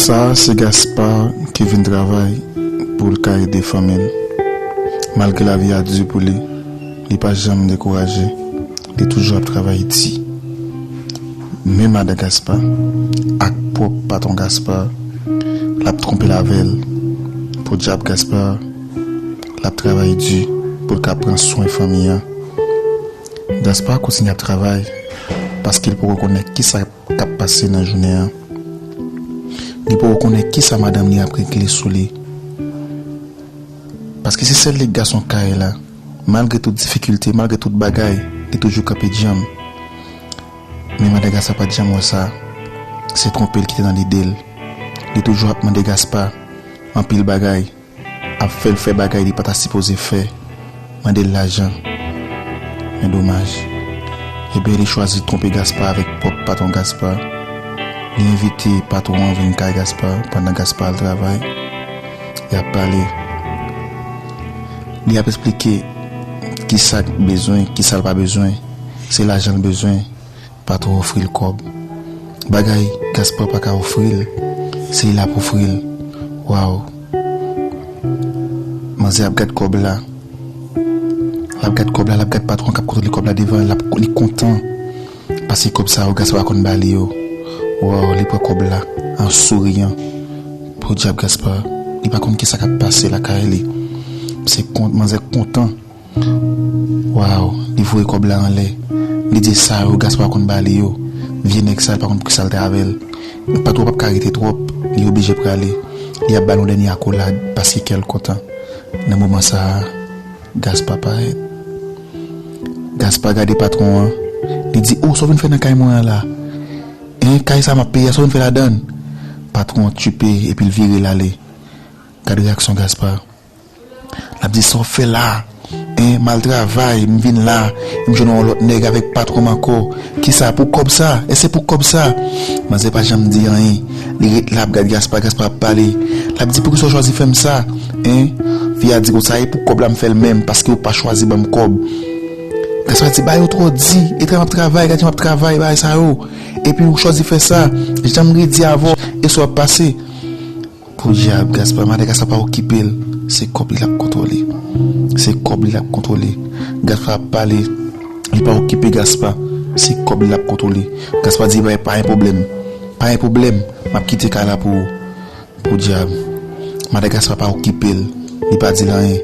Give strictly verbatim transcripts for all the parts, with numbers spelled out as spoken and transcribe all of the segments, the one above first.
Gaspard se Gaspard ki vin travay pou l ka ede fanmi l. Malgre lavi a di pou li, li pa janm dekouraje. Li toujou ap travay di. Men madan Gaspard ak pwòp patwon Gaspard, l ap twonpe l avè l. Podyab Gaspard, l ap travay di pou l ka pran swen fanmi an. Gaspard kontinye ap travay paske l poko konnen kisa k ap pase nan jounen an. Li poko konnen kisa madanm li ap regle sou li. Paske se sèl li k gason kay la. Malgre tout difikilte, malgre tout bagay, li toujou kanpe djanm. Men madan Gaspard pa t janm wè sa. Se twonpe l ki te nan lide l. Li toujou ap mande Gaspard anpil bagay. Ap fè l fè bagay li pa ta sipoze fè, mande l lajan. Men domaj. Ebyen, li chwazi twonpe Gaspard avèk pwòp patwon Gaspard. Li envite patwon an vin kay Gaspard pandan Gaspard al travay. Y ap pale. Li ap esplike kisa l bezwen, kisa l pa bezwen. Se lajan l bezwen. Patwon ofri l kòb. Bagay Gaspard pa ka ofri l, se li l ap ofri l. Waw. Manzè ap gad kòb la. L ap gad kòb la, l ap gad patwon k ap kontwole kòb la devan l, l ap, li kontan. Paske kòb sa yo, Gaspard pa konn ba li yo. Waw, li pran kòb la, an souriyan. Podyab Gaspard, li pa konn kisa k ap pase lakay li. Se kont, manzè kontan. Waw, li voye kòb la anlè. Li di sa yo, Gaspard konn ba li yo. Vye nèg sa, li pa konn poukisa l te avè l. Patwon p ap ka rete twòp, li oblije prale. Li ap ba l yon dènye akolad, paske kè l kontan. Nan moman sa a, Gaspard parèt. Gaspard gade patwon an. Li di, "O, sa w vin fè nan kay mwen an la? En, kay sa m ap peye a, sa w vin fè ladan l?" Patwon an tchipe, epi l vire l ale. Gad reyaksyon Gaspard. L ap di, "Sa w fè la? En, m al travay, m vin la, m jwenn yon lòt nèg avèk patwon m ankò. Kisa, pou kòb sa? Èske se pou kòb sa?" Manzè pa janm di anyen. Li ret la ap gad Gaspard, Gaspard ap pale. L ap di, "Poukisa w chwazi fè m sa? En?" Fi a di konsa, "E pou kòb la m fè l menm, paske w pa chwazi ban m kòb." Gaspard di, "Bagay yo twò di, e tra m ap travay, gad jan m ap travay, bagay sa yo. Epi ou chwazi fè sa, jan m redi avè w, e sa w ap pase." Podyab, Gaspard, madan Gaspard pa okipe l. Se kòb li l ap kontwole. Se kòb li l ap kontwole. Gaspard ap pale. Li pa okipe Gaspard. Se kòb li l ap kontwole. Gaspard di, "Pa, pa gen pwoblèm. Pa gen pwoblèm. M ap kite kay la pou ou." Podyab. Madan Gaspard pa okipe l. Li pa di l anyen.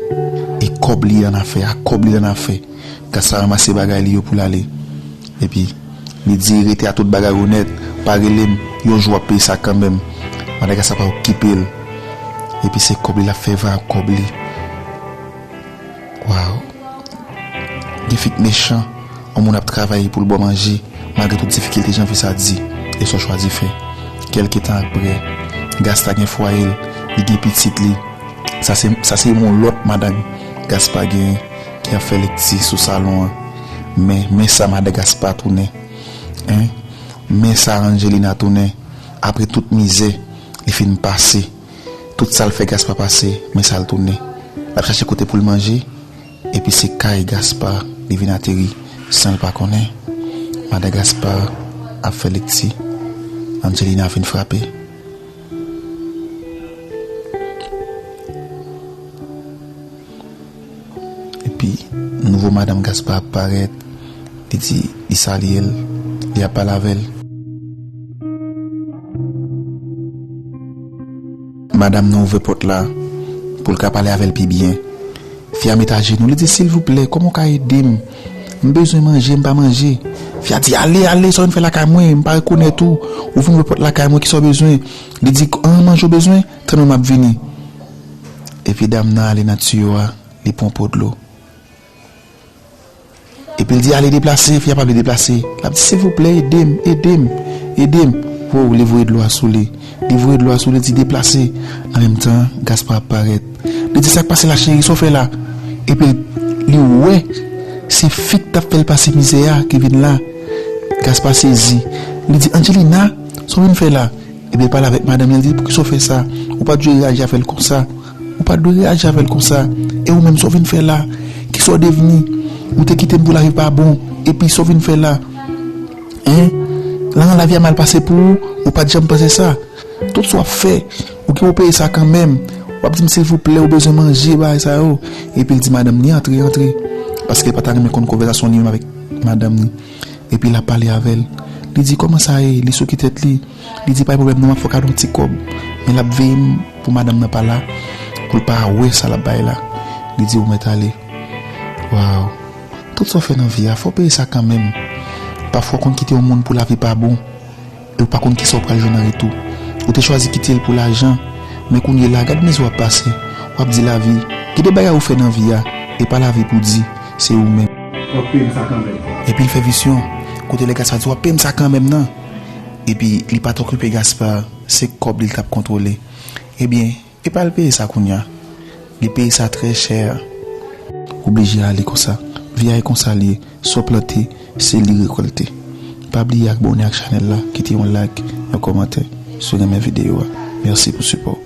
E kòb li annafè. A kòb li annafè. Gaspard ranmase bagay li yo pou l ale. Epi, li di, "Rete a tout bagay onèt, pa rele m, yon jou w ap peye sa kanmenm." Madan Gaspard pa okipe l. Epi se kòb li l ap fè van ak kòb li. Waw. Gen fi k mechan, yon moun ap travay pou l ba w manje, malgre tout difikilte jan fi sa di, e sa w chwazi fè. Kèlke tan aprè, Gaspard gen fwaye l, li gen pitit li. Sa se, sa se yon lòt madanm Gaspard genyen ki ap fè lekti sou salon an. Men, men sa madan Gaspard tounen. En? Men sa Angelina tounen. Apre tout mizè li fin pase, tout sa l fè Gaspard pase, men sa l tounen. L ap chache kote pou l manje, epi se kay Gaspard li vin ateri san l pa konnen. Madan Gaspard ap fè lekti, Angelina vin frape. Epi, nouvo madanm Gaspard ap parèt, li di, li salye l, li ap pale avè l. Madanm nan ouvè pòt la pou l ka pale avè l pi byen. Fi a met ajenou, li di, "Silvouplè, kòman w ka ede m? M bezwen manje, m pa manje." Fi a di, "Ale, ale, sa w vin fè lakay mwen? M pa rekonèt ou. Ou vin ouvè pòt lakay mwen, kisa w bezwen?" Li di, "An, manje w bezwen? Tann mwen, m ap vini." Epi dam nan ale nan tiyo a, li pran po dlo. Epi l di, "Ale deplase," fi a pa vle deplase. L ap di, "Silvouplè, ede m, ede m, ede m." Wow, li voye dlo a sou li. Li voye dlo a sou li, li di, "Deplase." An menm tan, Gaspard ap parèt. Li di, "Sa k pase la, cheri? Sa w fè la?" Epi li wè se fi k t ap fè l pase mizè a ki vin la. Gaspard sezi. Li di, "Angelina, sa w vin fè la?" Epi l pale avèk madanm li, li di, "Poukisa w fè sa? Ou pa t dwe reyaji avè l konsa. Ou pa t dwe reyaji avè l konsa. E ou menm, sa w vin fè la? Kisa w devni? Ou te kite m pou lavi pa bon. Epi sa w vin fè la? En? Lan lavi a mal pase pou ou, ou pa t janm panse sa." Tout sa w ap fè, ou gen pou peye sa kanmenm. W ap di m silvouplè, ou bezwen manje, bagay sa yo. Epi l di madanm ni antre, antre. Paske l pa ta renmen konn konvèsasyon li menm avèk madanm ni. Epi l ap pale avè l. Li di kòman sa ye, li souke tèt li. Li di pa gen pwoblèm non, m ap fè w kado yon ti kòb. Men l ap veye m pou madanm nan pa la, pou l pa wè sa l ap bay la. Li di ou mèt ale. Waw. Tout sa w fè nan vi a, fò w peye sa kanmenm. Pafwa w konn kite yon moun pou lavi pa bon. E w pa konn kisa w pral jwenn an retou. Ou te chwazi kite l pou lajan, men kounye la, gad mizè w ap pase. W ap di lavi, gen de bagay ou fè nan vi a, e pa lavi pou di, se ou menm. Fò w peye sa kanmenm. Epi l fè visyon, kote lè Gaspard di w ap peye m sa kanmenm nan. Epi li pa t okipe Gaspard, se kòb li l t ap kontwole. Ebyen, e pa l peye sa kounye a. Li peye sa trè chè. Oblije ale konsa. Vi a e konsa l ye. Sa w plante, se li rekòlte. Pa bliye abòne ak chanèl la, kite yon like, yon kòmantè si w renmen videyo a. Mèsi pou sipò w.